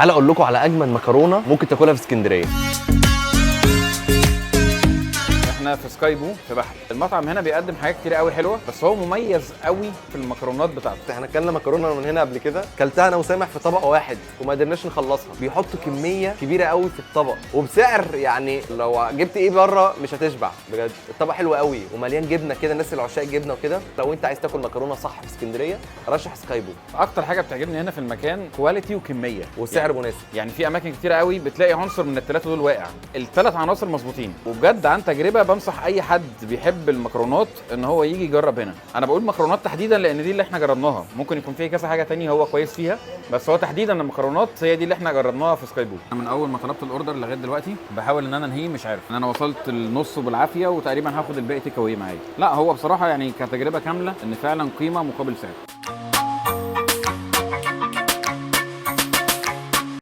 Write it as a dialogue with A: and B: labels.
A: تعالى اقول لكم على اجمل مكرونه ممكن تاكلها في اسكندريه.
B: احنا في سكاي بو في بحري. المطعم هنا بيقدم حاجات كتير قوي حلوه، بس هو مميز قوي في المكرونات بتاعته.
A: احنا اكلنا مكرونه من هنا قبل كده، كلتها انا وسامح في طبق واحد وما قدرناش نخلصها. بيحطوا كمية كبيرة قوي في الطبق وبسعر يعني لو جبت ايه بره مش هتشبع بجد. الطبق حلو قوي ومليان جبنه كده، الناس اللي عشاق الجبنة وكده. لو انت عايز تاكل مكرونه صح في اسكندرية رشح سكاي بو.
B: اكتر حاجة بتعجبني هنا في المكان quality وكمية
A: وسعر
B: يعني
A: مناسب.
B: يعني في اماكن كتير قوي بتلاقي عنصر من الثلاثة دول واقع، الثلاث عناصر مظبوطين. وبجد عن تجربه بنصح اي حد بيحب المكرونات ان هو يجي يجرب هنا. انا بقول مكرونات تحديدا لان دي اللي احنا جربناها، ممكن يكون في كذا حاجة تانية هو كويس فيها، بس هو تحديدا المكرونات هي دي اللي احنا جربناها في سكاي بو. انا من اول ما طلبت ال order لغاية دلوقتي بحاول ان انا انهيه، مش عارف ان انا وصلت النص بالعافية وتقريبا هاخد الباقي take away معايا. لا هو بصراحة يعني كتجربة كاملة ان فعلا قيمة مقابل سعر.